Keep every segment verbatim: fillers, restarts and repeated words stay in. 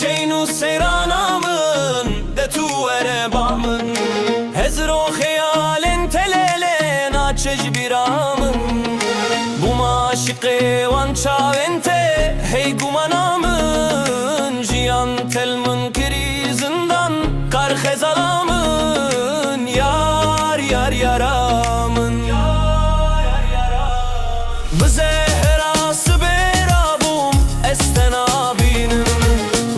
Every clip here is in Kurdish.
Çeyn û seyrana min, de tu were ba min. Hezir û xeyalên te lêlê naçe ji bîra min. Bûma aşiqê wan çavên te, hey gumana min. Jiyan te li min kirî zindan, kar xezala min. Yar, yar, yara min. Bi zehra sibê rabûm, ez te nabînim.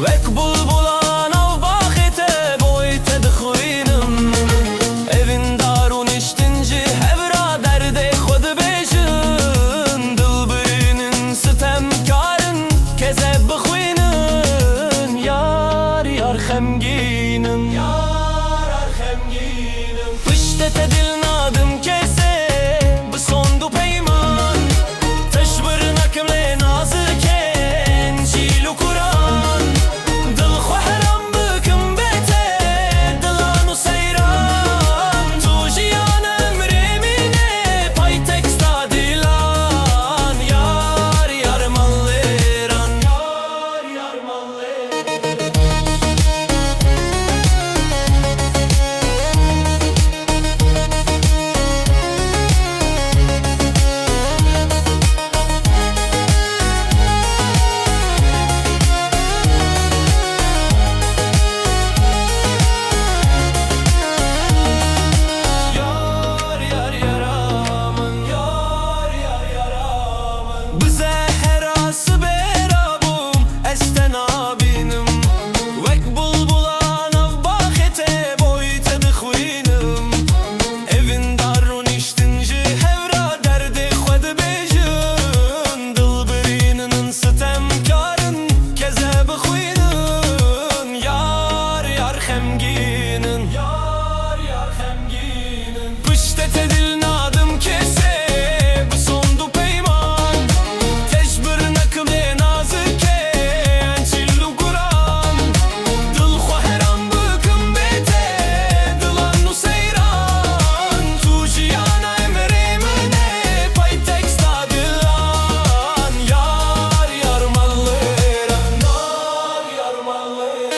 Wek bulbula nav baxê te, boy te dixwînim. Evîndar û niştin ji hev ra derdê xwe dibêjin. Dil birînin, sitemkar in, kezeb bixwînin. Yar, yar xemgîn in. Yar, yar xemgîn in. Piştê te dil nadim kesê, bi sond û peyman. Te ji bir nakim lê nazik in, çîl û kuran. Dil xwe heram bikim bê te, dilan û seyran. Tu jiyana emrê min e, payteksta dilan. Yar, yar malêran. Yar, yar malêran. Yar, yar, yara min, yar, yar, yara min. Bi zehra sibê rabûm, ez te nabînim. Wek bulbula nav baxê te, boy te dixwînim. Evîndar û niştin ji hev ra derdê xwe dibêjin. Dil birînin, sitemkar in, kezeb bixwînin. Yar, yar xemgîn in. Yar, yar xemgîn in. Piştê te dil nadim kesê, bi sond û peyman. Te ji bir nekim lê nazik e, çîl û guran. Dil xwe heram bikim bê te, dilan û seyran. Tu jiyana emrê min e, payteksta dilan. Yar, yar malêran. Yar, yar malêran.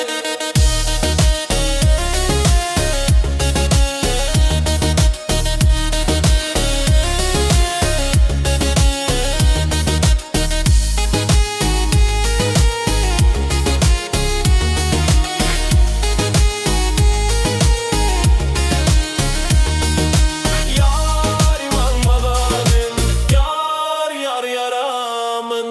Yar, yar, yara min.